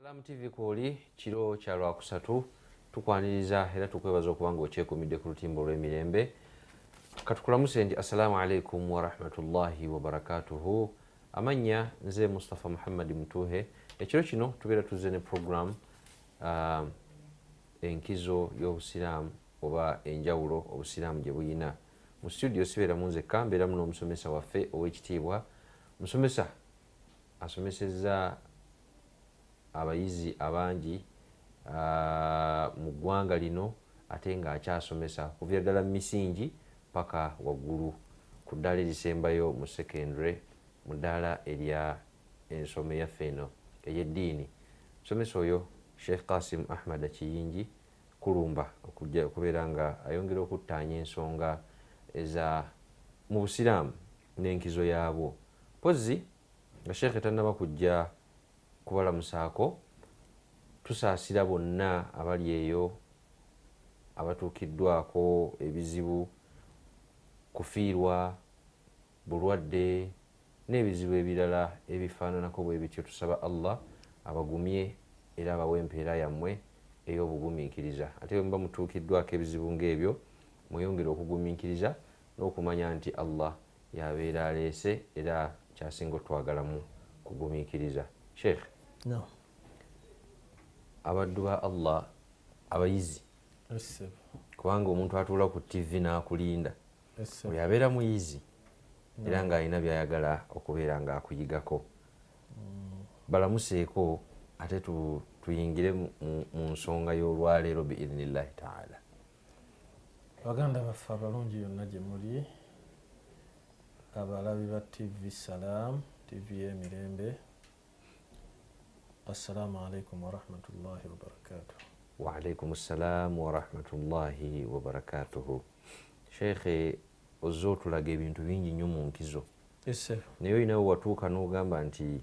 Salaam TV kwoli kiro kya Lwakusatu, tukwaniriza era tukwebaza okuba nga okyekumidde ku lutimbo olw'emirembe. Katukulamuse nti assalamu alaikum warahmatullahi wabarakatuhu. Amannya nze Mustafa Muhammad Mutuhe. Ekiro kino tubeera tuzze ne program enkizo y'obusiraamu oba enjawulo obusiraamu gye buyina. Mu studio sibeeramu nzekka, mbeeramu n'omusomesa waffe ow'ekitiibwa. Musomesa asomesezza abayizi abangi mu ggwanga lino, ate ng'akyasomesa kuviira ddala mu misingi paka waggulu ku ddaala erisembayo mu secondary, mu ddaala erya ensoma eyaffe eno ey'eddiini. Musomesa oyo Sheikh Kasim Ahmad Kiyingi Kulumba, okujja okubeera nga ayongera okuttaanya ensonga eza mu busiraamu n'enkizo yaabwo. Mpozzi nga Sheikh tannaba kujja kubalamusaako, tusaasira bonna abali eyo abatuukiddwako ebizibu, kufiirwa, bulwadde n'ebizibu ebirala ebifaananako bwe bityo. Tusaba Allah abagumye era abawe empeera yammwe ey'obugumiikiriza. Ate bwe muba mutuukiddwako ebizibu ng'ebyo, mweyongere okugumiikiriza n'okumanya nti Allah yabeera aleese era kyasinga otwagalamu kugumiikiriza. Sheikh, No. abaddu ba Allah abayizi, kubanga omuntu atuula ku TV n'akulinda oyo abeera muyizi era ng'alina by'ayagala okubeera ng'akuyigako. Balamuseeko ate tuyingire mu nsonga y'olwaleero biidhnillahi taala. Baganda baffe abalungi yonna gye muli, abalabi ba TV Salam, TV y'emirembe, assalamu alaikum warahmatullahi wabarakatuh. Waalaikum ssalaamu warahmatullahi wabarakatuhu. Sheekhe, ozze otulaga ebintu bingi nnyo mu nkizo, naye olinawe watuuka n'ogamba nti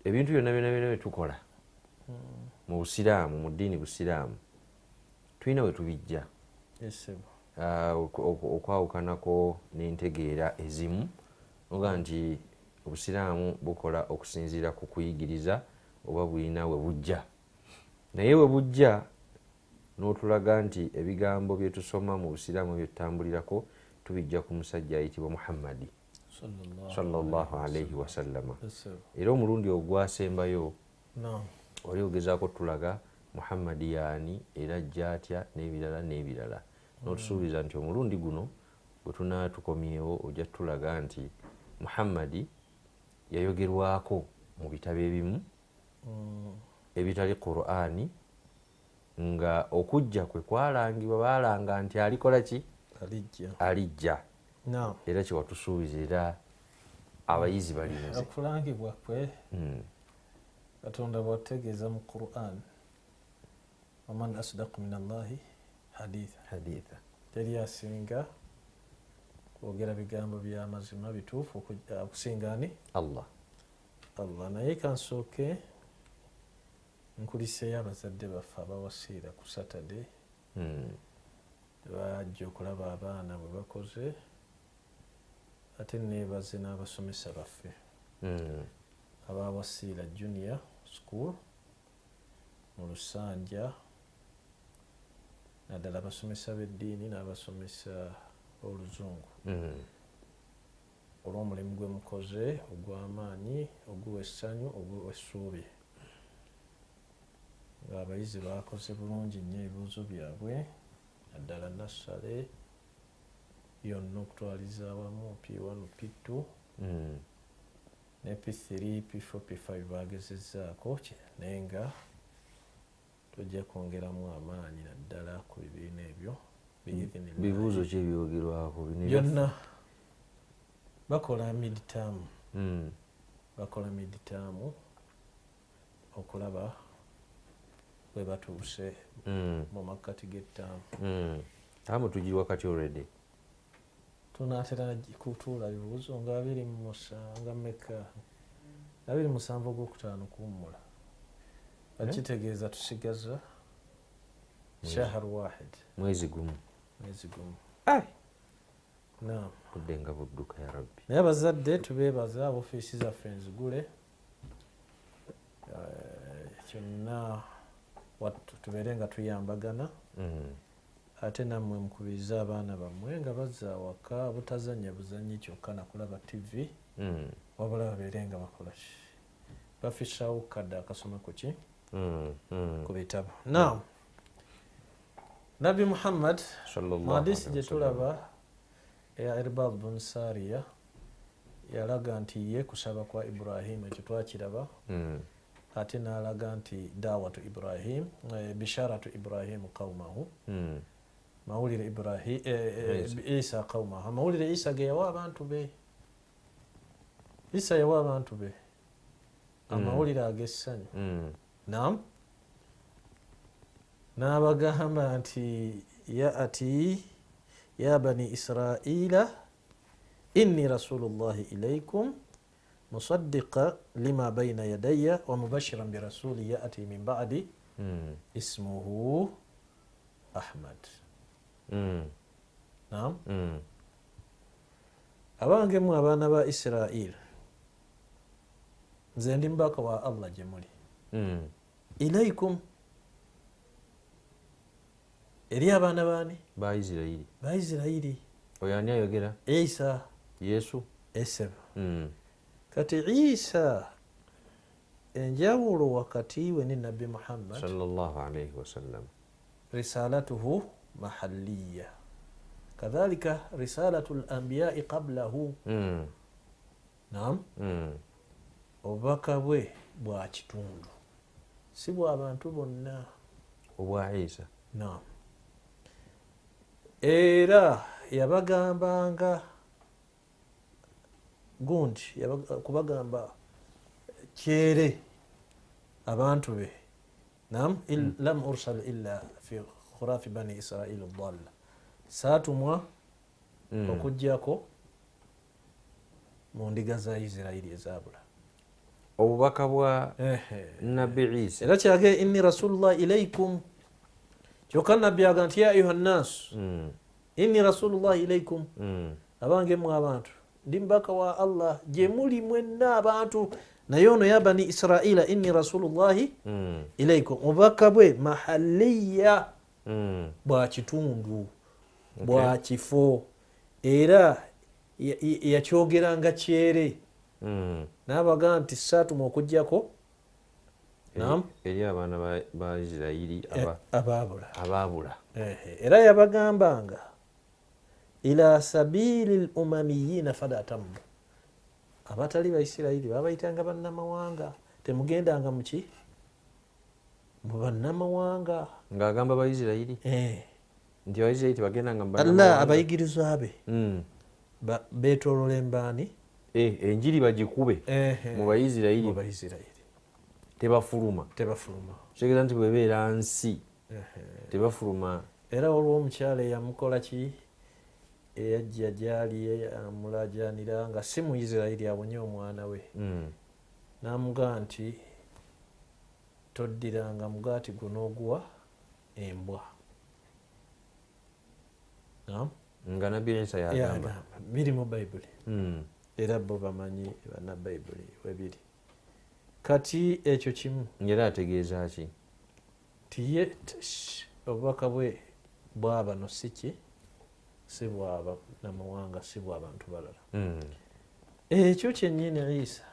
ebintu byonna byonna byonna bye tukola mu busiraamu, mu ddiini busiraamu, tulina we tubijja okwawukanako n'entegeera ezimu, oga nti obusiraamu bukola okusinziira ku kuyigiriza oba bulina we bujja. Naye we bujja n'otulaga nti ebigambo bye tusoma mu busiraamu bye tutambulirako tubijja ku musajja ayitibwa Muhammadi sallallahu alaihi wasallama. Era omulundi ogwasembayo oli ogezaako tulaga Muhammadi yaani era ajja atya n'ebirala n'ebirala, n'otusuubiza nti omulundi guno gwe tunaatukomyewo ojja tulaga nti Muhammadi yayogerwako mu bitabo ebimu ebitali Qur'ani, nga okujja kwe kwalangibwa, baalanga nti alikola ki? Alijja. Era kyewatusuubiza era abayizi balinze okulangibwa kwe. Katonda bwategeeza mu Quran, waman asdaqu min Allahi haditha, haditha, teri asinga kwogera bigambo by'amazima bituufu okusinga ani? Allah. Allah. Naye kansooke nkuliseeyo abazadde baffe abawasiira ku Saturday. Bajja okulaba abaana bwe bakoze, ate neebaze n'abasomesa baffe abawasiira junior school mu Lusanja, naddala abasomesa b'eddiini n'abasomesa oluzungu, olw'omulimu gwe mukoze ogw'amaanyi, oguwa essanyu, oguwa essuubi, ng'abayizi bakoze bulungi nnyo ebibuuzo byabwe, naddala nassale yonna okutwaliza awamu P1, P2 ne P3, P4, P5 bagezezzaako, naye nga tujja kwongeramu amaanyi naddala ku bibiina ebyo. Bibuuzo ki ebyogerwako byonna? Bakola midterm, bakola midterm okulaba bwe batuuse mu makkati g'ettaamu. Taamu tugiri wakati already. Tunaatera kutuula bibuuzo nga 27 nga meka 27 ogwokutaano kuwummula, akitegeeza tusigaza shahar wahid, mwezi gumu. Mwezi gumu. Naam, budde nga budduka ya Rabbi. Naye abazadde tubeebaza, ofiisi zaffe nzigule. Kyonna tubeere nga tuyambagana. Ate nammwe mukubirize abaana bammwe nga bazza awaka butazannya buzannyi kyokka nakulaba TV, wabula babeere nga bakola ki, bafissawo kadde akasoma ku ki, ku bitabo. Naam, Nabbi Muhammad mu hadisi gye tulaba eya Irbad bun Sariya yalaga nti ye kusaba kwa Ibrahim, ekyo twakiraba. Ate n'alaga nti dawatu Ibrahim, bisharatu Ibrahim qawmahu, mawulire Ibrahim Isa qawmahu, amawulire Isa ge yawa abantu be. Isa yawa abantu be amawulire ag'essanyu. Naam, n'abagamba nti yaati ya bani Israila inni rasulullahi ilaykum musaddiqa lima bayna yadayya wa mubashiran birasuli ya'ti min ba'di ismuhu Ahmad. Naam. Abange mu abaana ba Israil, nze ndi mubaka wa Allah gye muli. Ilaykum, eri abaana baani? Ba Isirairi. Ba Isirairi. Oyo ani ayogera? Isa. Yesu. Eseba. Kati Isa enjawulo wakati we ne Nabbi Muhammad sallallahu alayhi wasallam, risalatuhu mahalliya, kadhalika risalatu al-anbiya'i qablahu. Naam. Obubaka bwe bwa kitundu, si bwa abantu bonna. Obwa Isa. Naam. Era yabagambanga gundi, kubagamba kyere abantu be. Naam, lam ursal illa fi khurafi bani Israil ad-dalla, saatumwa okujjako mu ndiga za Isirairi ezabula. Obubaka bwa Nabbi Isa era kyage inni rasulullah ilaykum, kyokka Nabbi aga nti ya ayuha nnas inni rasulullah ilaykum, abange mu abantu ndi mubaka wa Allah gye muli mwenna abantu. Naye ono ya bani Israila inni rasulullahi ilaykum, obubaka bwe mahalliya, bwa kitundu, bwa kifo, era yakyogeranga kyere. N'abaga nti saatumwa okuggyako eri abaana ba Isirairi abaabula. Era yabagambanga ila sabili l-umamiyina fala tammu, abatali ba Isirairi babayitanga bannamawanga, temugendanga muki mu bannamawanga. Ng'agamba ba Isirairi nti ba Isirairi tebagendanga mu bannamawanga. Allah abayigirizwa be beetooloola embaani, enjiri bagikube mu Baisirairi, tebafuluma. Kitegeeza nti bwebeera nsi tebafuluma. Era waliwo omukyala eyamukola ki, eyajja gyali amulajanira nga si mu Isirairi awonye omwana we, n'amugamba nti toddiranga mugaati guno oguwa embwa. Naam, nga Nabbi Isa yagamba biri mu Bayibuli. Era bo bamanyi banna Bayibuli webiri. Kati ekyo kimu. Era ategeeza ki? Nti ye obubaka bwe bwabano si ki, si bwaba namawanga, si bw'abantu balala. Ekyo kyennyini Isa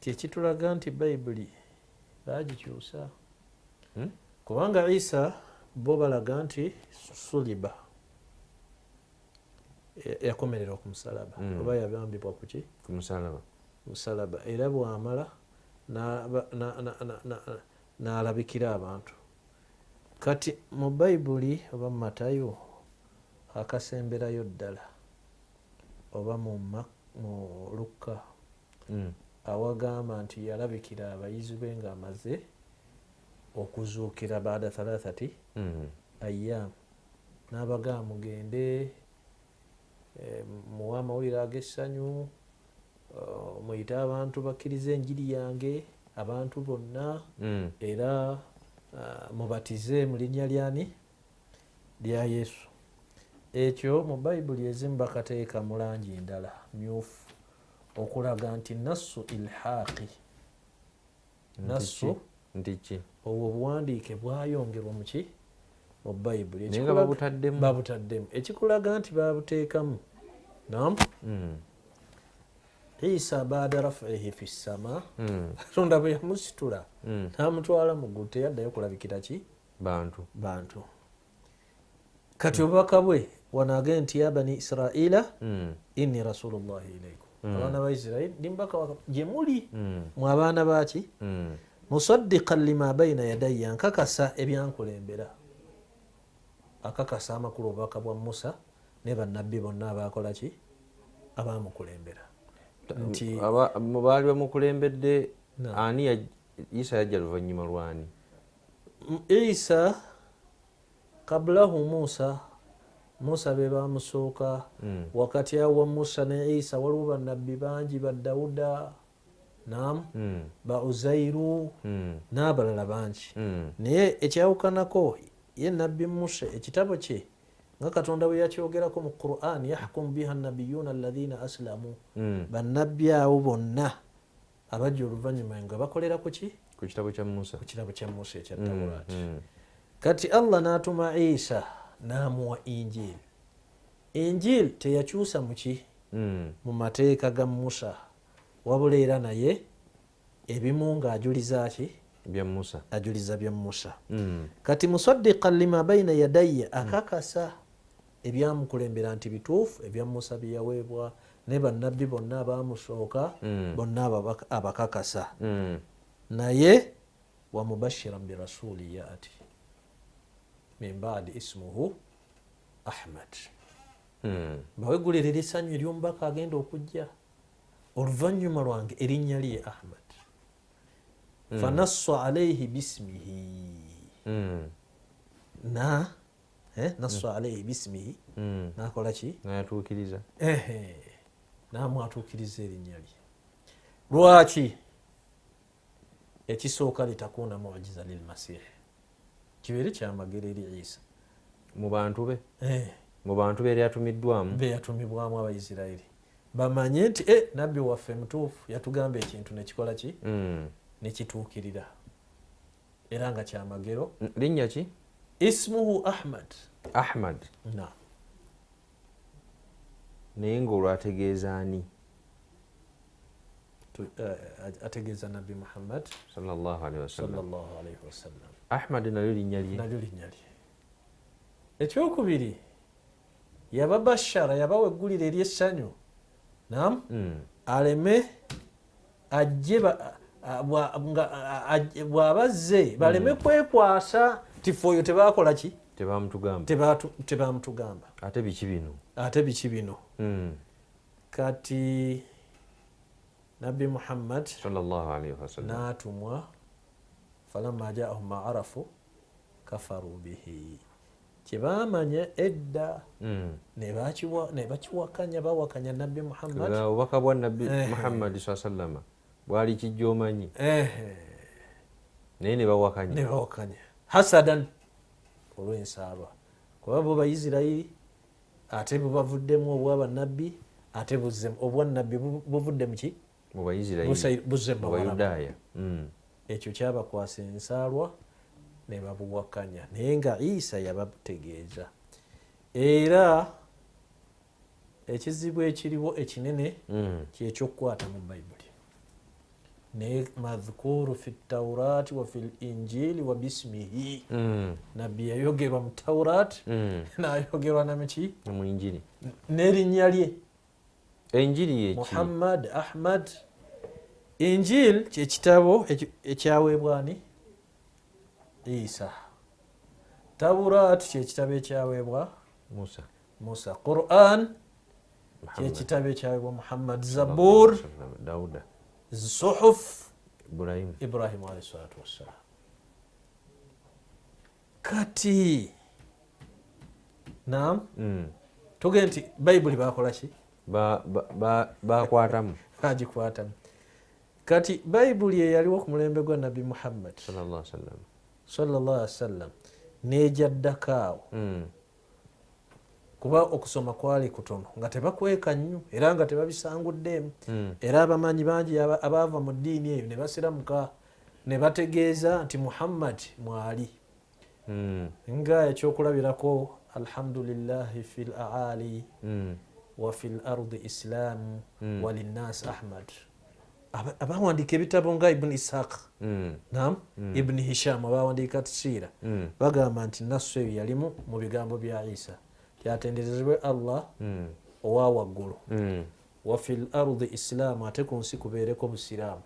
kyekitulaga nti Bayibuli baagikyusa. Kubanga Isa bo balaga nti suliba, yakomererwa ku musalaba, oba yabambibwa ku ki? Ku musalaba. Musalaba. Era bw'amala n'alabikira abantu. Kati mu Bayibuli oba mu Matayo akasemberayo ddala oba mu Lukka, awagamba nti yalabikira abayizi be ng'amaze okuzuukira baada thalathati ayyam, n'abagamba mugende muwe amawulire ag'essanyu, muyite abantu bakkirize enjiri yange, abantu bonna, era mubatize mu linnya lyani? Lya Yesu. Ekyo mu Bayibuli ezimu bakateeka mu langi ndala myufu okulaga nti nassu ilhaaqi, Nassu Nti ki? Obwo obuwandiike bwayongerwa muki? Mu Bayibuli. Naye nga babutaddemu. Babutaddemu, ekikulaga nti babuteekamu. Nam, Isa baada rafihi fi ssama, Katonda bwe yamusitula n'amutwala mu ggulu, teyaddayo kulabikira ki? Bantu. Bantu. Kati obubaka bwe wano agende nti ya bani Israila, inni rasulullahi ilaikum, abaana ba Isirairi, ndi mubaka gye muli, mwe abaana baki, musaddiqan lima baina yadayya, nkakasa ebyankulembera. Akakasa amakulu obubaka bwa Musa ne bannabbi bonna abakola ki? Abamukulembera. Nti Mu baali bamukulembedde. Na. Ani Isa yajja luvannyuma lwani? Isa kabulahu Musa, Musa be bamusooka. Wakati awo wa Musa ne Isa waliwo bannabbi bangi, ba Dawuda, nam, ba Uzairu, n'abalala bangi. Naye ekyawukanako ye nabbi Musa, ekitabo kye nga Katonda bwe yakyogerako mu Quran, yahkumu biha nabiyuna alladhina aslamu, bannabbi abo bonna abajja oluvannyuma nga bakolera ku ki? Ku kitabo kya Musa. Ku kitabo kya Musa ekya Tawurati. Kati Allah n'atuma Isa n'amuwa Injili. Injili teyakyusa muki? Mu mateeka ga Musa, wabula era naye ebimu ng'ajuliza ki? Bya Musa. Ajuliza bya Musa. Kati musaddiqan lima baina yadayya, akakasa ebyamukulembera nti bituufu, ebya Musa bye yaweebwa ne bannabbi bonna abamusooka, bonna abakakasa. Naye wamubashiran birasuli yati min baadi ismuhu Ahmad. Bawegulirira essanyu ery'omubaka agenda okujja oluvannyuma lwange, erinnya lye Ahmad. Fanassa alaihi bismihi. Na nassa alaihi bismihi, nakola ki? Nayatuukiriza. Ehe, namwatuukiriza erinnya lye. Lwaki? Ekisooka, litakuna mujiza lilmasihi, kibeere kyamagero eri Isa. Mu bantu be. Mu bantu be yali atumiddwamu. Be yatumibwamu, Abaisirairi bamanye nti nabbi waffe mutuufu, yatugamba ekintu nekikola ki? Nekituukirira, era nga kyamagero. Linnya ki? Ismuhu Ahmad. Ahmad. Na. Naye ng'olwategeeza ani? Ategeeza nabbi Muhammad. Sallallahu alaihi wasallam. Sallallahu alaihi wasallam. Ahmad nalyo linnya lye. Nalyo linnya lye. Ekyokubiri, yababashara, yabawa eggulire eryessanyu, nam, aleme ajje bw'abazze baleme kwekwasa tiffe oyo tebakola ki? Tebamutugamba. Tebamutugamba. Ate biki bino? Ate biki bino? Kati nabbi Muhammad sallallahu alaihi wasallam n'atumwa, falamma jaahum ma arafu kafaru bihi, kyebamanya edda ne bakiwakanya, bawakanya nabbi Muhammad. Obubaka bwa nabbi Muhammad sallallahu alaihi wasallam bwali kijja omanyi, naye ne bawakanya. Ne bawakanya hasadan, olw'ensaalwa, kuba bo Baisirayiri ate bubavuddemu obwa bannabbi, ate buzze obwannabbi buvudde muki? Mu Bayisirayiri. Buzze mu Mu Bawarabu. Bayudaaya. Ekyo kyabakwasa ensaalwa ne babuwakanya, naye nga Isa yabategeeza. Era ekizibu ekiriwo ekinene kyekyokukwata mu Bayibuli, naye madhukuru fi taurati wa fi linjili wa bismihi. Nabbi yayogerwa mu Taurati, nayogerwa namuki? Mu Injili. N'erinnya lye. Enjiri yeki? Muhammad, Ahmad. Injil kyekitabo ekyaweebwa ani? Isa. Taurati kyekitabo ekyaweebwa Musa. Musa. Quran Muhammad. kyekitabo ekyaweebwa Muhammad. Zabur, Dauda, Suhuf Ibrahim. Ibrahimu alayhi salatu wassalam. Kati nam, tugende nti Bayibuli bakola ki? Bakwatamu. Bagikwatamu. Kati Bayibuli eyaliwo ku mulembe gwa nabbi Muhammad sallallahu alaihi wasallam, sallallahu alaihi wasallam, nejaddako awo, kuba okusoma kwali kutono, nga tebakweka nnyo era nga tebabisanguddeemu. Era abamanyi bangi abaava mu ddiini eyo ne basiramuka. Ne bategeeza nti Muhammad mwali. Nga ekyokulabirako alhamdulillahi fil aali wa fil ardi islam wa linnas Ahmad. Abawandiika ebitabo nga Ibn Ishaq, nam Ibn Hisham, abawandiika tasiira, bagamba nti nassu eyo yalimu mu bigambo bya Isa, kyatenderezebwe Allah owa waggulu, wa fil ardi islam, ate ku nsi kubeereko busiraamu,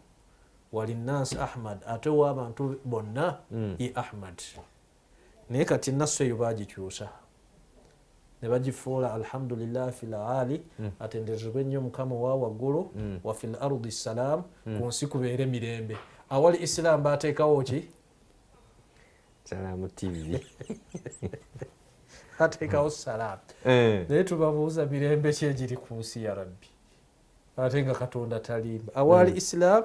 walinnas Ahmad, ate w'abantu bonna ye Ahmad. Naye kati nassu eyo bagikyusa ne bagifuula alhamdulillah fil aali, atenderezebwe nnyo Mukama owa waggulu, wa fil ardi salam, ku nsi kubeere mirembe. Awali islam bateekawo ki? Salaamu TV. Bateekawo salaamu. Naye tubabuuza mirembe ki egiri ku nsi ya Rabbi, ate nga Katonda talimba. Awali islam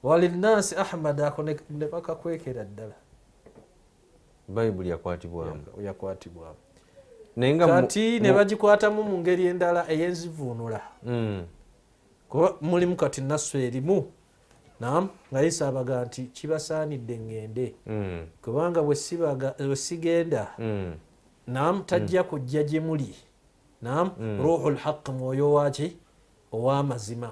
walinnasi Ahmad, ako ne bakakwekera ddala. Bayibuli yakwatibwamu. Yakwatibwamu. Kati ne bagikwatamu mu ngeri endala ey'enzivuunula. Kuba mulimu kati nassu erimu, nam, nga Isa abaga nti kibasaanidde ŋŋende, kubanga bwe sigenda, nam, tajja kujja gye muli, nam, ruhul haq, mwoyo waki ow'amazima.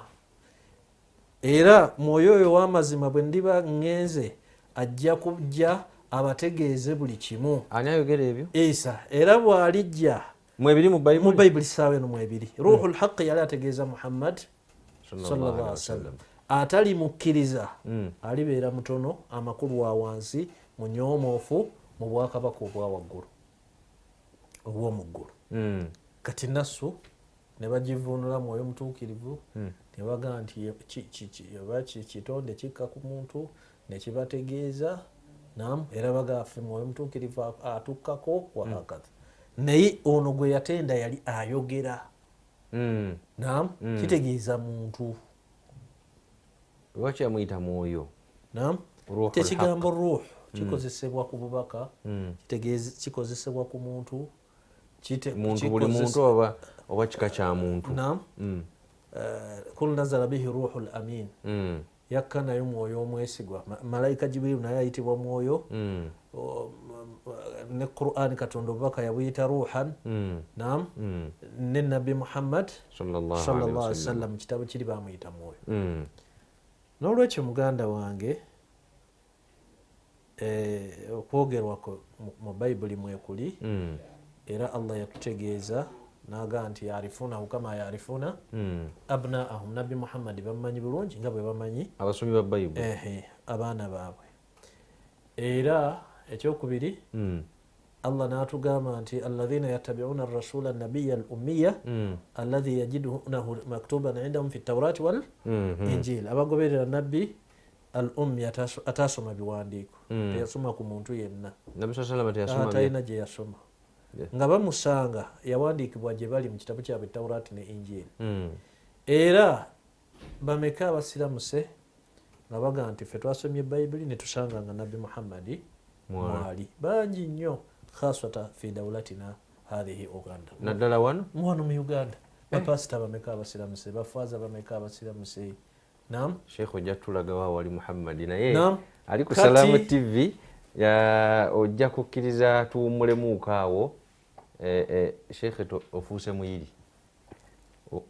Era mwoyo oyo ow'amazima bwe ndiba ŋŋenze ajja kujja abategeeze buli kimu. Ani ayogera ebyo? Isa. Era bw'alijja mwebiri mu Bayibuli? Mu Bayibuli ssaawa eno mwebiri. Ruhul haq yali ategeeza Muhammad sallallahu alaihi wasallam. Atali mukkiriza alibeera mutono, amakulu wa wansi, munyoomoofu mu bwakabaka obwa waggulu obw'omu ggulu. Kati nassu ne bagivuunula mwoyo mutuukirivu, ne bagamba nti oba kitonde kikka ku muntu ne kibategeeza, nam, era bagaffe mwoyo mutuukirivu atukkako wahakadha. Naye ono gwe yatenda yali ayogera, nam, kitegeeza muntu. Lwaki yamuyita mwoyo? Nam, tekigambo ruh kikozesebwa ku bubaka, kikozesebwa ku muntu, muntu buli muntu oba kika kya muntu. Nam, kul nazala bihi ruhul amin, yakka nayo mwoyo omwesigwa. Malayika Jibrilu naye ayitibwa mwoyo, ne Qur'an Katonda obubaka yabuyita ruhan, nam, ne Nabbi Muhammad sallallahu alaihi wasallam kitabo kiri bamuyita mwoyo. N'olwekyo muganda wange, okwogerwako mu Bayibuli mwekuli, era Allah yatutegeeza n'agamba nti yarifunahu kama yarifuna abnaahum. Nabbi Muhammad bamumanyi bulungi nga bwe bamanyi abasomi ba Bayibuli, abaana baabwe. Era ekyokubiri, Allah n'atugamba nti alladhina yattabi'una ar-rasula an-nabiyya al-ummiya alladhi yajidunahu maktuban indahum fi at-taurati wal injil. Abagoberera nabbi al-ummi atasoma biwandiiko, teyasoma ku muntu yenna. Nabbi sallallahu alayhi wasallam teyasoma, talina gye yasoma. Nga bamusanga yawandiikibwa gye bali mu kitabo kyabwe Taurati ne Injili. Era bameka abasiramuse nga bagamba nti ffe twasomye Bayibuli ne tusanga nga Nabbi Muhammadi mwali. Bangi nnyo, khaswata fi dawlatina hadhihi Uganda. Naddala wano? Wano mu Uganda. Bapasita bameka abasiramuse, bafaaza bameka abasiramuse. Naam. Sheikh ojja tulaga wa wali Muhammadi naye ali ku Salaamu TV, ojja kukkiriza tuwummulemuuko awo. Sheikh ofuuse muyiri,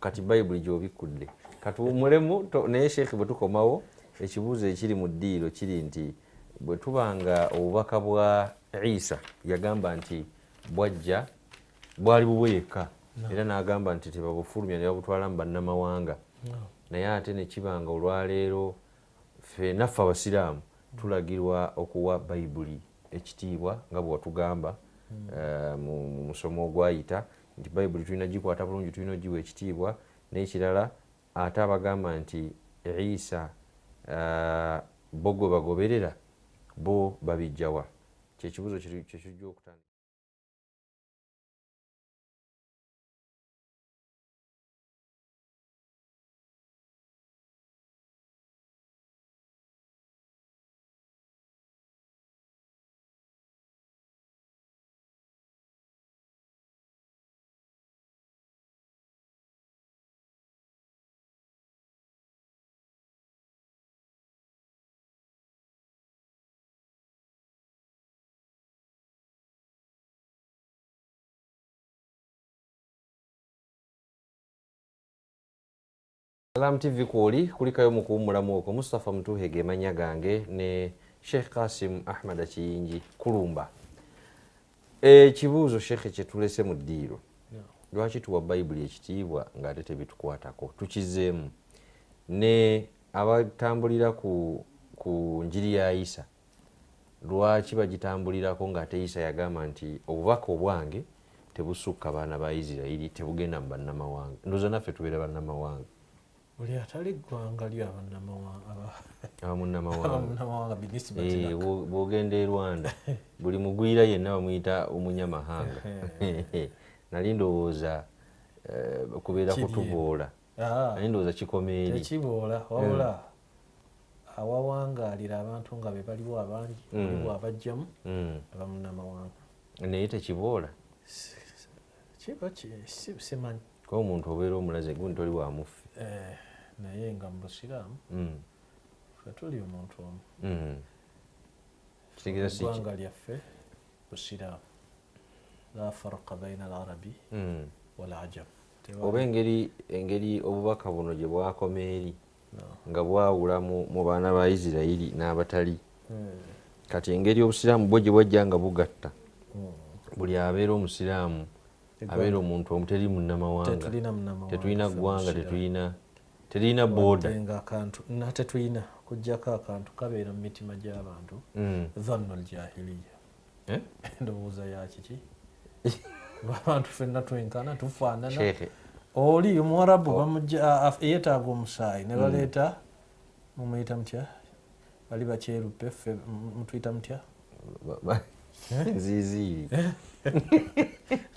kati Bayibuli gy'obikkudde, katuwummulemu. Naye Sheikh bwe tukomawo ekibuuzo ekiri mu ddiiro kiri nti bwe tubanga obubaka bwa Isa yagamba nti bwajja bwali bubwe yekka, era n'agamba nti tebabufulumya ne babutwala mu bannamawanga, naye ate ne kibanga olwaleero ffe naffe abasiraamu tulagirwa okuwa Bayibuli ekitiibwa nga bwe watugamba mu musomo ogwayita nti Bayibuli tulina gikwata bulungi, tulina ogiwa ekitiibwa. N'ekirala ate abagamba nti Isa bo gwe bagoberera bo babijjawa, kyekibuuzo kyekijja okutandika. Salam TV kwoli kulikayo mu kuwummulamu okwo. Mustafa Mutuhe ge mannya gange ne Sheikh Kasim Ahmad Kiyingi Kulumba. Ekibuuzo Sheikh kye tulese mu ddiiro, lwaki tuwa Bayibuli ekitiibwa ng'ate tebitukwatako? Tukizeemu ne abatambulira ku njiri ya Isa, lwaki bagitambulirako ng'ate Isa yagamba nti obubaka obwange tebusukka baana ba Isirayiri, tebugenda mu bannamawanga? Ndowooza naffe tubeera bannamawanga. Buli atali ggwanga lyo abamunnamawanga. Bw'ogenda e Rwanda buli mugwira yenna bamuyita omunyamahanga. Nali ndowooza kubeera kutuboola, nali ndowooza kikoma eri. Tekiboola, wabula awawangaalira abantu nga be baliwo abangi, oliwo abajjamu abamunnamawanga. Naye tekiboola. Kiba simanyi. Kuba omuntu obeera omulaze gundi toli wa muffe. Naye nga mu busiraamu ffe tuli omuntu omu. Eggwanga lyaffe busiraamu, la farqa baina al-arabi wal-ajam. Oba engeri obubaka buno gye bwakoma eri nga bwawula mu baana ba Isirayiri n'abatali. Kati engeri obusiraamu bwo gye bwajja nga bugatta, buli abeera omusiraamu abeera omuntu omu, teri munnamawanga, tetulina ggwanga, tetulina booda. Tetulina kujjako akantu kabeera mu mitima gy'abantu, dhannu ljahiliya, endowooza ya kiki? Abantu ffenna twenkana, tufaanana. Oli omuwarabu yeetaaga omusaayi ne baleeta, mumuyita mutya? Bali bakyerupe, ffe mutuyita mutya? Nziiziiri.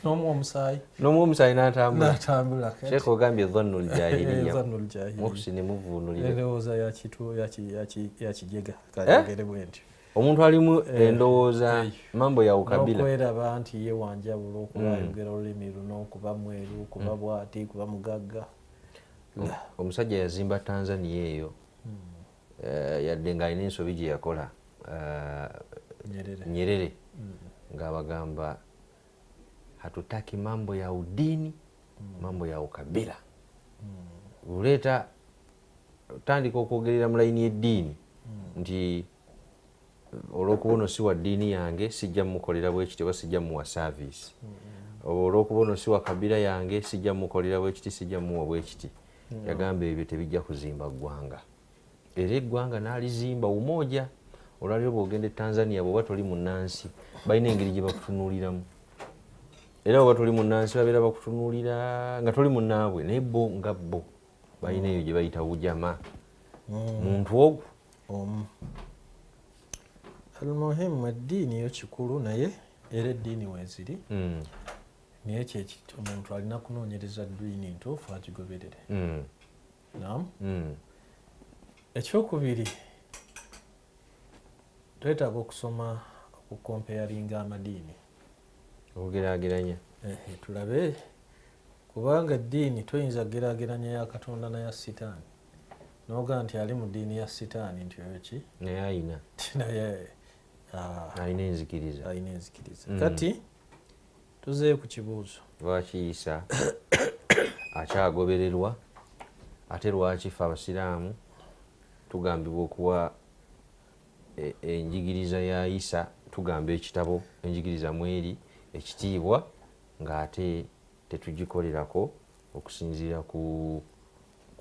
N'omuwa omusaayi. N'omuwa omusaayi n'atambula. N'atambula. Sheikh ogambye dhannu ljahiliya. Muhsin muvuunulire. Endowooza ya kijega, kayogere bwe ntyo. Omuntu alimu endowooza mambo ya ukabila. N'okweraba nti ye wanjawulo, okuba ayogera olulimi luno, okuba mweru, okuba bw'ati, kuba mugagga. Omusajja yazimba Tanzania eyo, yadde ng'alina ensobi gye yakola, Nyerere, ng'abagamba hatutaki mambo ya udini, mambo ya ukabila. Buleeta tandika okwogerera mu layini y'eddiini nti olw'okuba ono si wa ddiini yange sijja mukolera bwe kiti oba sijja muwa service, oba olw'okuba ono si wa kabira yange sijja mukolera bwe kiti, sijja muwa bwe kiti. Yagamba ebyo tebijja kuzimba ggwanga. Era eggwanga n'alizimba umoja. Olwaleero bw'ogenda e Tanzania bw'oba toli munnansi balina engeri gye bakutunuuliramu. Era bw'oba toli munnansi babeera bakutunuulira nga toli munnaabwe, naye bo nga bo balina eyo gye bayita ujama. Muntu ogwo omu. Almuhimu eddiini yo kikulu, naye era eddiini weeziri, naye omuntu alina kunoonyereza ddiini ntuufu agigoberere. Naam. Ekyokubiri, twetaaga okusoma okukompeyaringa amadiini, okugeraageranya, tulabe, kubanga eddiini toyinza kugeraageranya ya Katonda naya Sitaani n'ogaa nti ali mu ddiini ya Sitaani nti oyo ki naye ayina naye alina enzikiriza, alina enzikiriza. Kati tuzeeyo ku kibuuzo, lwaki Isa akyagobererwa, ate lwaki ffe abasiraamu tugambibwa okuwa enjigiriza ya Isa, tugamba ekitabo enjigiriza mweri ekitiibwa ng'ate tetugikolerako okusinziira ku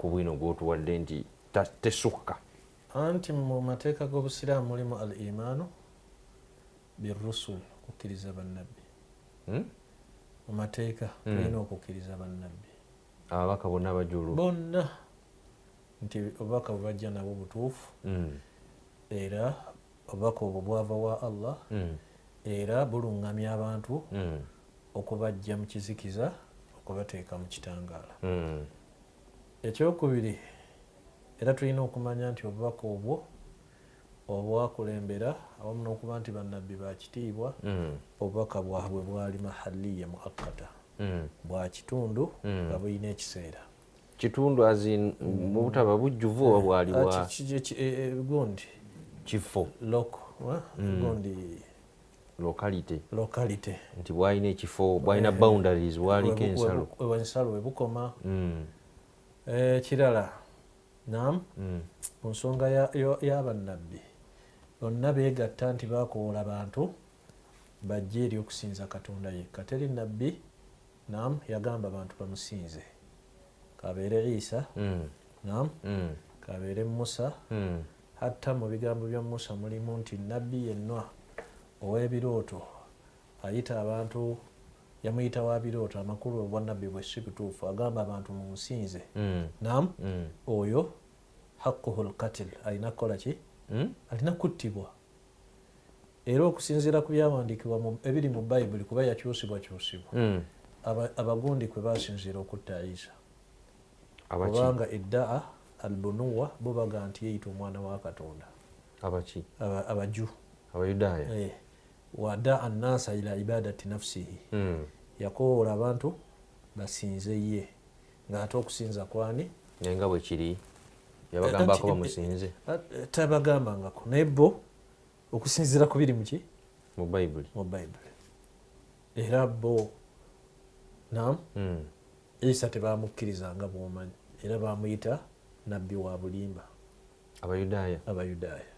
bwino gw'otuwadde nti tesukka? Anti mu mateeka g'obusiraamu mulimu al imaanu birusul, okukkiriza bannabbi. Mu mateeka tulina okukkiriza bannabbi, ababaka bonna abajulu bonna, nti obubaka bwe bajja nabwo butuufu, era obubaka obwo bwava wa Allah, era buluŋŋamya abantu okubajja mu kizikiza okubateeka mu kitangaala. Ekyokubiri, era tulina okumanya nti obubaka obwo obwakulembera awamu n'okuba nti bannabbi ba kitiibwa, obubaka bwabwe bwali mahaliya muakkata, bwa kitundu nga bulina ekiseera. Kitundu azin mu butaba bujjuvu oba bwali bwa gundi kifo gundi locality, locality nti bwalina ekifo, bwalina boundaries, bwaliko ensalo, ensalo webukoma. Kirala Nam ku nsonga y'abannabbi bonna beegatta nti baakoola bantu bajje eri okusinza Katonda yekka. Teri nabbi nam yagamba bantu bamusinze, kabeere Isa, nam kabeere Musa. Hatta mu bigambo bya Musa mulimu nti nabbi yenna ow'ebirooto ayita abantu, yamuyita wa birooto, amakulu obwannabbi bwe si butuufu, agamba abantu munsinze. Nam oyo haqquhu lqatl, alina kukola ki? Alina kuttibwa. Era okusinziira ku byawandiikibwa ebiri mu Bayibuli, kuba yakyusibwakyusibwa, abagundi kwe basinziira okutta Isa, kubanga eddaa albunuwa bo baga nti yeeyita omwana wa Katonda. Abaki? Abaju, Abayudaaya. Wadaa annasa ila ibadati nafsihi, yakowoola abantu basinze ye, ng'ate okusinza kwani? Naye nga bwe kiri yabagambako bamusinze? Tabagambangako, naye bo okusinziira ku biri muki? Mu Bayibuli. Mu Bayibuli. Era bo nam Isa tebamukkiriza nga bw'omanyi, era bamuyita nabbi wa bulimba. Abayudaaya? Abayudaaya.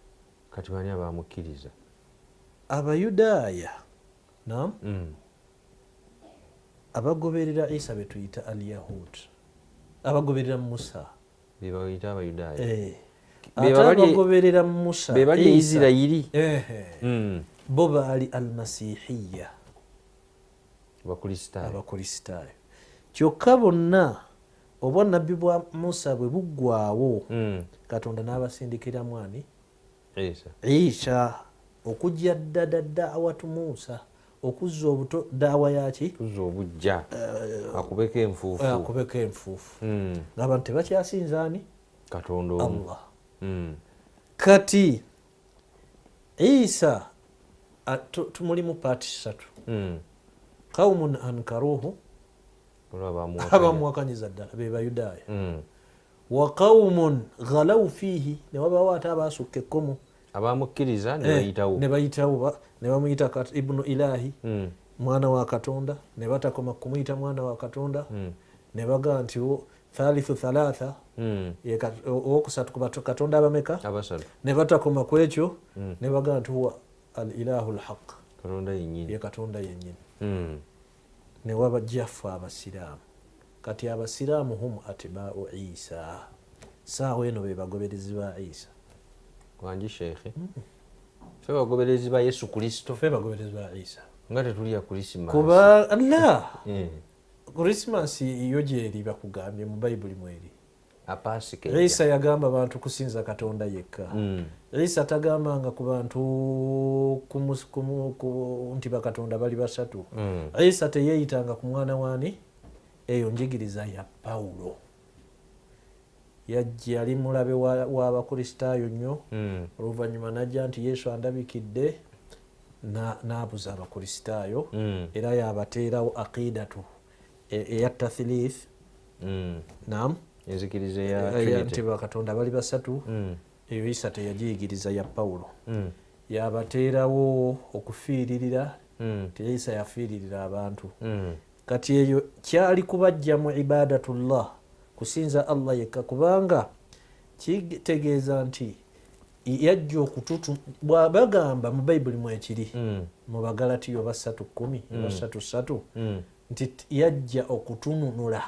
Kati bani abamukkiriza? Abayudaaya nam abagoberera Isa betuyita al-Yahud, abagoberera Musa bebayita Abayudaaya. Ate abagoberera Musa bebali Isirayiri, bo baali al-Masihiya, Abakristaayo. Kyokka bonna obwannabbi bwa Musa bwe buggwawo, Katonda n'abasindikiramu ani? Isa, okujja ddada da'watu Musa, okuzza obuto da'wa yaki? Kuzza obujja, akubeko enfuufu. Akubeko enfuufu. Ng'abantu tebakyasinza ani? Katonda Allah. Kati Isa tumulimu paati ssatu. Qawmun ankaruhu, abamuwakanyiza ddala be Bayudaaya. Wa qawmun ghalaw fiihi, ne wabawo ate abaasukka ekkomo, abamukkiriza ne bayitawo, ne bayitawo ne bamuyita Ibnu Ilahi, mwana wa Katonda, ne batakoma kumuyita mwana wa Katonda, ne bagaa nti thalithu thalatha, owokusatu ku Katonda abameka, ne batakoma ku ekyo, ne bagaa nti huwa al ilahu lhaq, Katonda yennyini, ye Katonda yennyini. Ne wabajja ffe Abasiraamu. Kati Abasiraamu hum atibau Isa, saawa eno be bagoberezi ba Isa. Wangi sheekhe, ffe bagoberezi ba Yesu Kristo, ffe bagoberezi ba Isa, nga tetulya Krisimasi. Kuba la Krisimasi yo gyeri bakugambye mu Bayibuli mweri. Apasika. Isa yagamba abantu kusinza Katonda yekka. Isa tagambanga ku bantu nti bakatonda bali basatu. Isa teyeeyitanga ku mwana wani? Eyo njigiriza ya Pawulo. Yajja yali mulabe w'Abakristaayo nnyo. Oluvannyuma n'ajja nti Yesu andabikidde, n'abuza Abakristaayo, era yabateerawo aqidatu eya tathlith. Naam, enzikiriza eya nti bakatonda bali basatu. Eyo Isa teyagiyigiriza, ya Pawulo. Yabateerawo okufiiririra, nti Isa yafiiririra abantu. Kati eyo kyali kubajja mu ibadatullah, kusinza Allah yekka, kubanga kitegeeza nti yajja okututu. Bwabagamba mu Bayibuli mwekiri, mu Bagalatiya oba 3:10 oba 3:3, nti yajja okutununula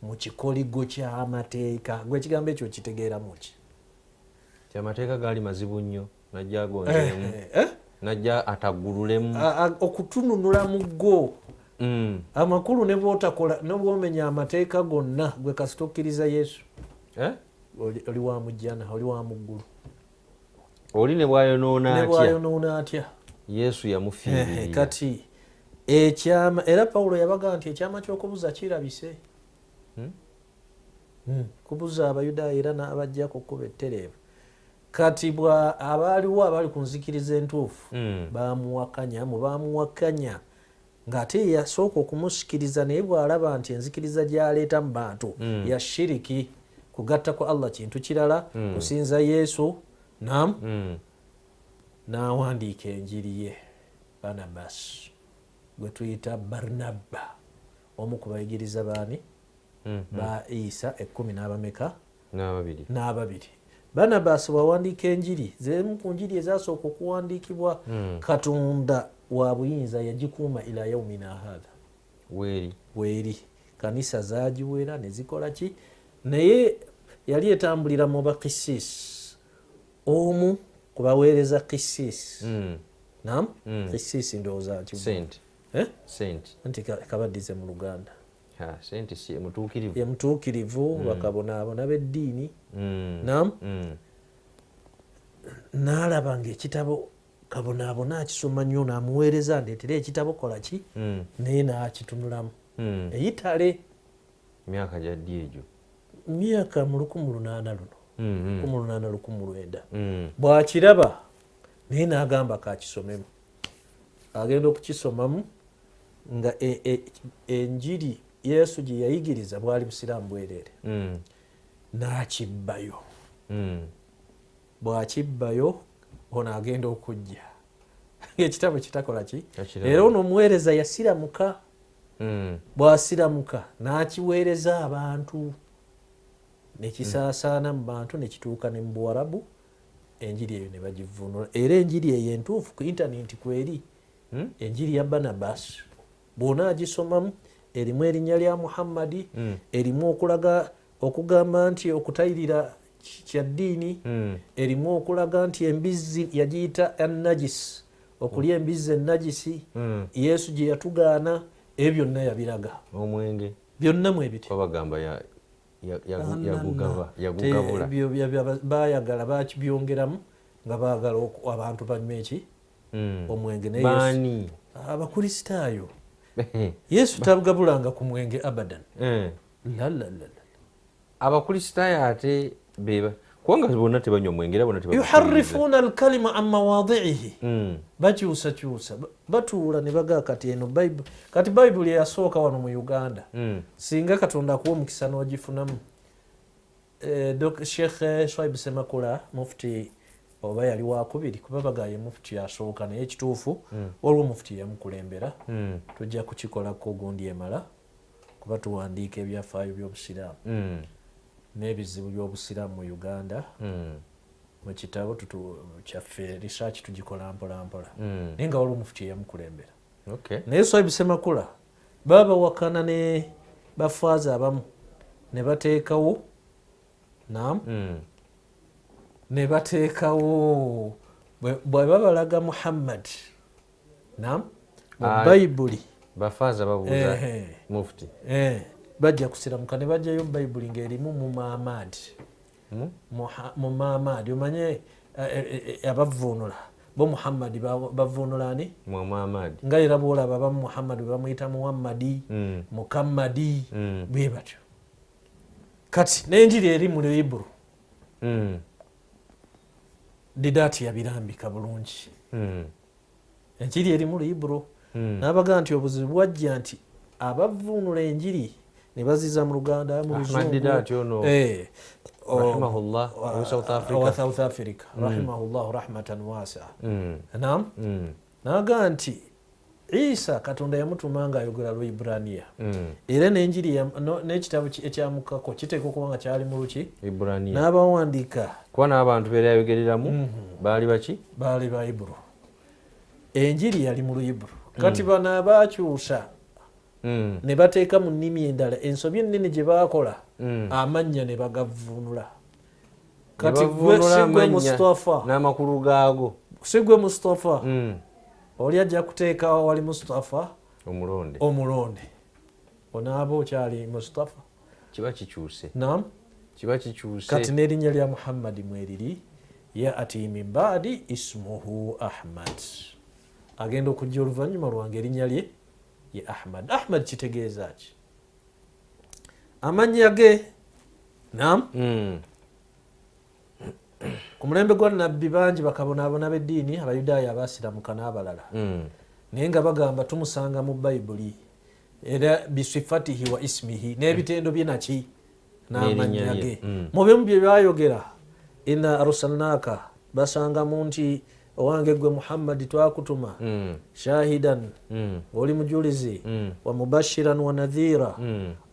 mu kikoligo ky'amateeka. Gwe ekigambo ekyo kitegeeramu ki? Amateeka gaali mazibu nnyo, najja agonzeemu, najja ataggululemu. Okutununula mu go. Amakulu ne bw'otakola, ne bw'omenya amateeka gonna, gwe kasita okkiriza Yesu, oli wa mu jjana, oli wa mu ggulu. Oli ne bw'ayonoona atya, Yesu yamufiirira. Kati ekyama, era Pawulo yabaga nti ekyama ky'okubuza kirabise. Kubuza Abayudaaya era n'abajja ku kkubo ettereevu. Kati bwa abaaliwo abali ku nzikiriza entuufu bamuwakanya, mu bamuwakanya ng'ate yasooka okumusikiriza, naye bw'alaba nti enzikiriza gy'aleeta mu bantu ya shiriki, kugatta ku Allah kintu kirala, kusinza Yesu, nam n'awandiika enjiri ye Barnabas, gwe tuyita Barnaba, omu ku bayigiriza baani ba Isa 10 n'abameka N'ababiri. Barnabas wawandiika enjiri, zemu ku njiri ezasooka okuwandiikibwa, Katonda wa buyinza yagikuuma ila yaumina hatha. Weeri. Kanisa zaagiwera ne zikola ki, naye yali etambulira mu bakisis, omu ku baweereza kisis. Nam kisis ndowooza nti Saint. Nti kabaddize mu Luganda. Saint si mutuukirivu. Ye mutuukirivu, bakabonaabona b'eddiini. Nam n'alaba ng'ekitabo kabonaabona akisoma nnyo, n'amuweereza ndeetera ekitabo kola ki, naye n'akitunulamu. Eyitale myaka gya ddi egyo? Myaka mu 1800 luno. 1819. Bw'akiraba naye n'agamba kakisomemu. Agenda okukisomamu nga enjiri Yesu gye yayigiriza bwali busiraamu bwereere. N'akibbayo. Bw'akibbayo ono agenda okujja ekitabo kitakola ki, era ono omuweereza yasiramuka. Bw'asiramuka n'akiweereza abantu nekisaasaana mu bantu nekituuka ne mu Buwarabu, enjiri eyo ne bagivvuunula. Era enjiri eyo entuufu ku intaneti kweri, enjiri ya Barnabas bw'onaagisomamu erimu erinnya lya Muhammadi, erimu okulaga okugamba nti okutayirira kya ddiini, erimu okulaga nti embizzi yagiyita annajisi, okulya embizzi ennajisi, Yesu gye yatugaana, ebyo byonna yabiraga. Omwenge byonna mwebiti babagamba yagugabula. Baayagala bakibyongeramu nga baagala abantu banywe eki omwenge. Baani? Abakristaayo. Yesu tabugabulanga ku mwenge abadan. La la la. Abakristaayo ate beba kubanga bonna tebanywa mwenge, era bonna tebanywa. Yuharrifuna alkalima an mawadhi'ihi. Bakyusakyusa, batuula ne bagaa kati eno Bible. Kati Bible eyasooka wano mu Uganda. Singa Katonda akuwa omukisa n'ogifunamu. Sheikh Swaib Semakula mufti oba yali wakubiri kuba bagaye mufti asooka, naye ekituufu waliwo mufti yamukulembera. Tujja kukikolako gundi emala kuba tuwandiika ebyafaayo by'obusiraamu n'ebizibu by'obusiraamu mu Uganda. Mu kitabo kyaffe research tugikola mpola mpola, naye nga waliwo mufti yamukulembera. Naye Swaib Semakula baba wakana ne bafaaza abamu ne bateekawo naam ne bateekawo bwe babalaga Muhammad naam mu Bayibuli bafaaza babuuza mufti bajja kusiramuka ne bajjayo Bayibuli ng'erimu mu Muhammad mu Muhammad. Omanye abavvuunula bo Muhammad bavvuunula ani? Muhammad. Nga era bw'olaba abamu Muhammad bamuyita Muhammadi, Mukammadi, bwe batyo. Kati n'enjiri eri mu Hebrew. Didaati yabirambika bulungi. Enjiri eri mu Hebrew. N'abaga nti obuzibu bwajja nti abavvuunula enjiri ne baziza mu Luganda, mu Luzungu. Ahmad Didaati ono rahimahullah wa South Africa. Rahimahullah rahmatan wasi'a. Naam. N'aga nti Isa Katonda yamutuma nga ayogera Lwebraniya. Era n'enjiri n'ekitabo ekyamukako kiteekwa okuba nga kyali mu luki? Ibraniya. N'abawandiika. Kuba n'abantu beera yayogereramu baali baki? Baali ba Hebrew. Enjiri yali mu Hebrew. Kati bano abaakyusa ne bateeka mu nnimi endala, ensobi ennene gye baakola, amannya ne bagavvuunula. Kati gwe Mustafa n'amakulu gaago. Si gwe Mustafa. Oli ajja kuteekawo wali Mustafa omulonde. Omulonde. Onaaba okyali Mustafa. Kiba kikyuse. Naam. Kiba kikyuse. Kati n'erinnya lya Muhammadi mweriri, ya'ati min ba'di ismuhu Ahmad. Agenda okujja oluvannyuma lwange erinnya lye ye Ahmad. Ahmad kitegeeza ki? Amannya ge. Naam. Ku mulembe gwa Nabbi bangi bakabonaabona b'eddiini, Abayudaaya, Abasiramuka n'abalala. Naye nga bagamba tumusanga mu Bayibuli era bisifatihi wa ismihi, n'ebitendo bye naki n'amannya ge. Mu bimu bye byayogera inna arsalnaka, basangamu nti Owange gwe Muhammadi, twakutuma shahidan, ng'oli mujulizi, wa mubashiran wa nadhira,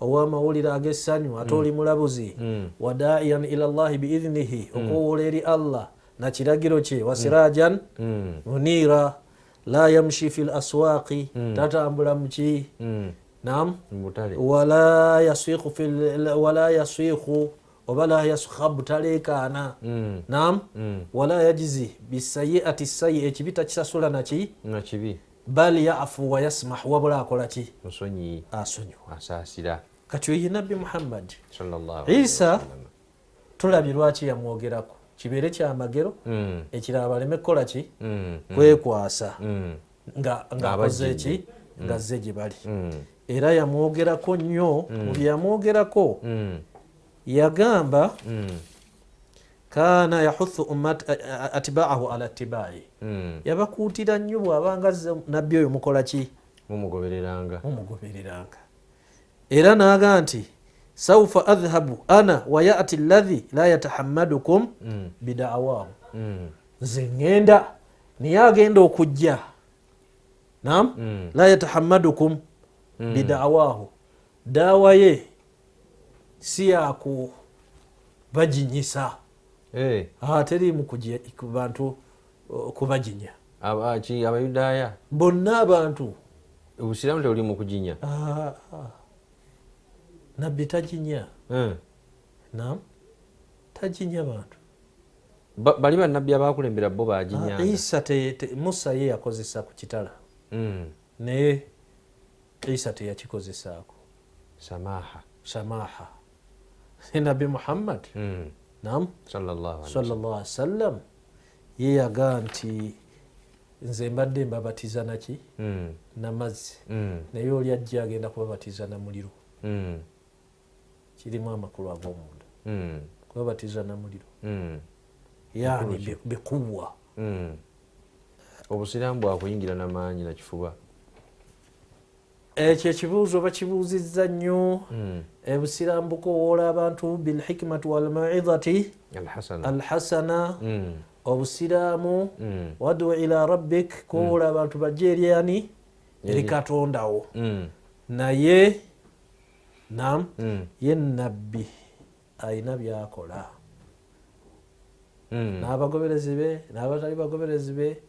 ow'amawulire ag'essanyu ate oli mulabuzi, wa daiyan ila llahi biidhnihi, okuwoola eri Allah na kiragiro kye, wa sirajan munira, la yamshi fi laswaqi, tatambula muki, nam, wala yasihu wala yasihu oba la yaskhabu, taleekaana, nam, wala yajizi bisayiati sayi, ekibi takisasula naki nakibi, bal yafu wa yasmahu, wabula akola ki? Musonyi, asonyiwa, asaasira. Kati oyo Nabbi Muhammad sallallahu alaihi Isa wasallam. Tulabye lwaki yamwogerako, kibeere kyamagero, ekirala baleme kukola ki? Kwekwasa nga ng'akoze ki, nga azze gye bali. Era yamwogerako nnyo. Mu bye yamwogerako, yagamba kana yahuthu atbaahu ala tibai, yabakuutira nnyo bw'abanga azze nabbi oyo mukola ki? Mumugobereranga. Mumugobereranga. Era n'aga nti saufa adhhabu ana wa yati alladhi la yatahammadukum bidaawahu, nze ŋŋenda naye agenda okujja, nam, la yatahammadukum bidaawahu, daawa ye si yakubajinyisa. Teriimu ku bantu kubajinya. Ki Abayudaaya? Bonna abantu. Obusiraamu tebuli mu kujinya? Ah, ah. Nabbi tajinya. Nam, tajinya bantu. Bali bannabbi abakulembera bo bajinyanga. Isa Musa ye yakozesa ku kitala, naye Isa teyakikozesaako. Samaha. Samaha. Nabbi Muhammad, nam, sallallahu alaihi sallallahu alaihi wasallam, ye yagaa nti nze mbadde mbabatiza naki? Namazzi, naye oli ajja agenda kubabatiza na muliro. Kirimu amakulu ag'omunda, kubabatiza na muliro, yani bikuwa. Obusiraamu bwakuyingira namaanyi na kifuba. Ekyo ekibuuzo bakibuuzizza nnyo. Obusiraamu bukowoola abantu bilhikmati walmauidhati alhasana. Alhasana. Obusiraamu wadu ila rabbik, kowoola abantu bajje eri ani? Eri Katondawo. Naye nam, ye nabbi ayina byakola n'abagoberezi be n'abatali bagoberezi be.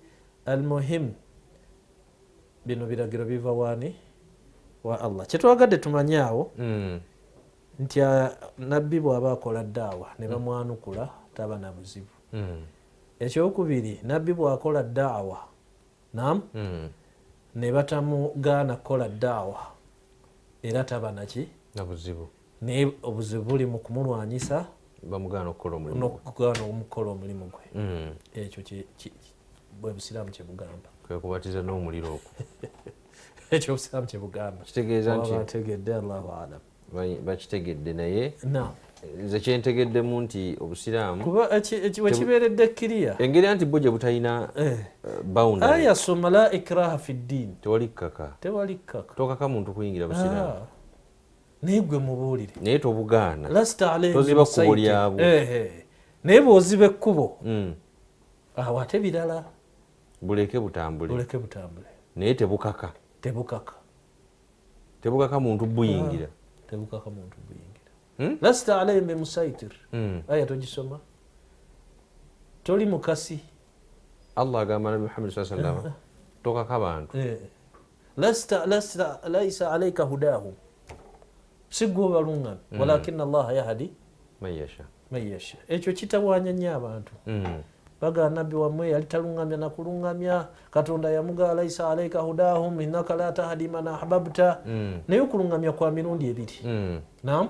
Almuhim, bino biragiro biva wani? Wa Allah. Kyetwagadde tumanye awo nti nabbi bw'aba akola ddaawa ne bamwanukula, taba na buzibu. Ekyokubiri, nabbi bw'akola ddaawa, nam, ne batamugaana kukola ddaawa, era taba naki? Na buzibu. Naye obuzibu buli mu kumulwanyisa, bamugaana okukola omulimu. N'okugaana omukola omulimu gwe. Ekyo bwe busiraamu kye bugamba. Kwe kubatiza n'omuliro okwo. Ekyo obusiraamu kye bugamba. Kitegeeza nti Oba bategedde, Allahu alam. Bakitegedde, naye na nze kyentegeddemu nti obusiraamu kuba wekibeeredde kiriya. Engeri anti bo gye butalina boundary. Aya soma la ikraha fi ddin. Tewali kkaka. Tewali kkaka. Tokaka muntu kuyingira busiraamu. Ah. Naye gwe mubuulire. Naye tobugaana. Lasta alayhim Toziba kkubo bimusaitir. lyabwo. Naye bw'oziba ekkubo, awo ate birala. Buleke butambule. Buleke butambule. Naye tebukaka. Tebukaka. Tebukaka muntu buyingira. Ah, tebukaka muntu buyingira. Lasta alayhim bimusaitir. Aya togisoma, toli mukasi. Allah agamba Nabi Muhammad sallallahu alaihi wasallam, tokaka bantu. Lasta laisa alayka hudahum, si gwe obalungamya, walakina Allaha yahdi man yasha. Man yasha. Ekyo kitawaanya nnyo abantu. Baga nabbi wammwe yali talungamya nakulungamya, Katonda yamugaa laisa alaika hudahum innaka la tahdi man ahbabta. Naye okulungamya kwa mirundi ebiri. Naam?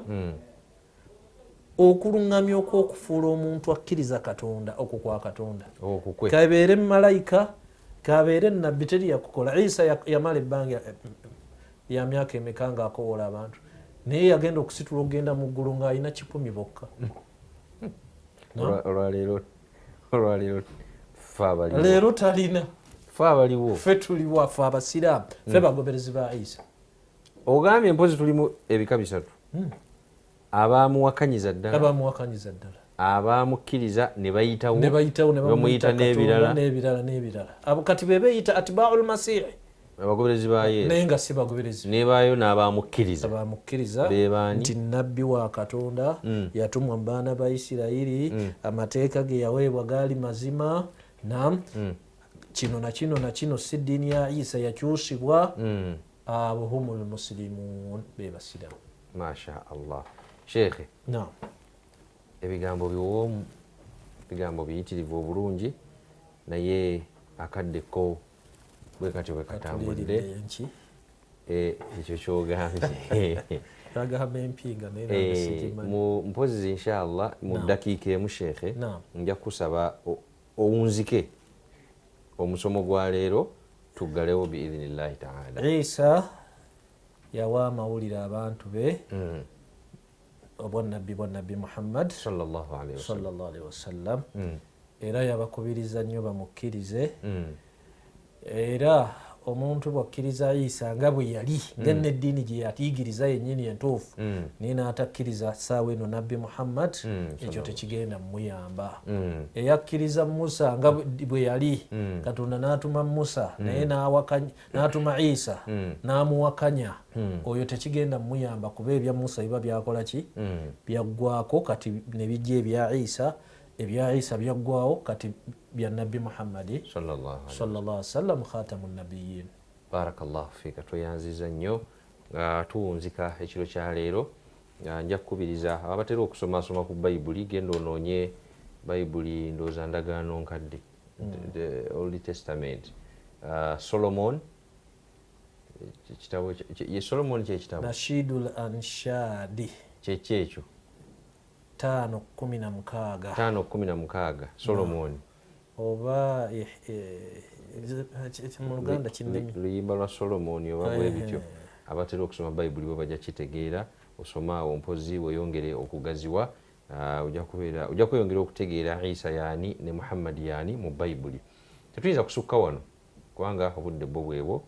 Okulungamya okw'okufuula omuntu akkiriza Katonda, okwo kwa Katonda. Okwo kwe. Kabeere malayika, kabeere nabbi, teri yakukola. Isa yamala ebbanga lya myaka emeka ng'akowoola abantu, naye yagenda okusitula okugenda mu ggulu ng'alina 1,000 bokka. Olwaleero ffe abaliwo. Leero talina. Ffe abaliwo. Ffe tuliwo, ffe abasiraamu, ffe bagoberezi ba Isa. Ogambye mpozi tulimu ebika bisatu. Abamuwakanyiza ddala. Abamuwakanyiza ddala. Abamukkiriza ne bayitawo ne bamuyita n'ebirala n'ebirala. Abo kati be beeyita atba'ul masihi, abagoberezi ba Yesu, naye nga si bagoberezi. Nebaayo n'abamukkiriza nti nabbi wa Katonda yatumwa mu baana ba Isirayiri, amateeka ge yaweebwa gaali mazima. Nam kino na kino na kino si ddiini ya Isa yakyusibwa. Abo humul muslimun, be basiraamu. Masha Allah. Sheikh, naam, ebigambo biwoomu, ebigambo biyitirivu obulungi, naye akadde ko bwe katyo bwe katambudde. Ekyo kyogambye mpozi inshallah mu ddakiika emu Sheikh nja kusaba owunzike omusomo gwa leero tuggalewo biidhinillahi taala. Isa yawa amawulire abantu be obwannabbi bwa Nabbi Muhammad sallallahu alaihi wasallam, era yabakubiriza nnyo bamukkirize. Era omuntu bw'akkiriza Isa nga bwe yali nga n'eddiini gye yatiyigiriza yennyini entuufu, naye n'atakkiriza ssaawa eno Nabbi Muhammad, ekyo tekigenda muyamba. Eyakkiriza Musa nga bwe yali, Katonda n'atuma Musa naye n'atuma Isa n'amuwakanya, oyo tekigenda muyamba kuba ebya Musa biba byakola ki? Byaggwako. Kati ne bijja ebya Isa, ebya Isa byaggwawo, kati bya Nabbi Muhammadi sallallahu alaihi wasallam khatamun nabiyyin. Barakallahu fika. Tweyanziza nnyo nga tuwunzika ekiro kya leero. Nja kukubiriza abatera okusomasoma ku Bayibuli, genda onoonye Bayibuli ndowooza ndagaano nkadde, the Old Testament, Solomon ekitabo ye Solomon kyekitabo Nashidul Anshadi kyekyo 5:16 5:16 Solomon oba mu Luganda kinnimi luyimba lwa Solomon oba bwe bityo. Abatera okusoma Bayibuli bo bajja kitegeera. Osoma awo mpozi weyongere okugaziwa, ojja kweyongera okutegeera Isa yaani ne Muhammad yaani mu Bayibuli. Tetuyinza kusukka wano kubanga obudde bwo bwebwo.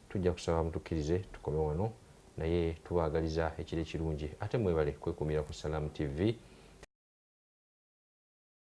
Tujja kusaba mutukkirize tukome wano, naye tubaagaliza ekiro ekirungi, ate mwebale kwekumira ku Salam TV.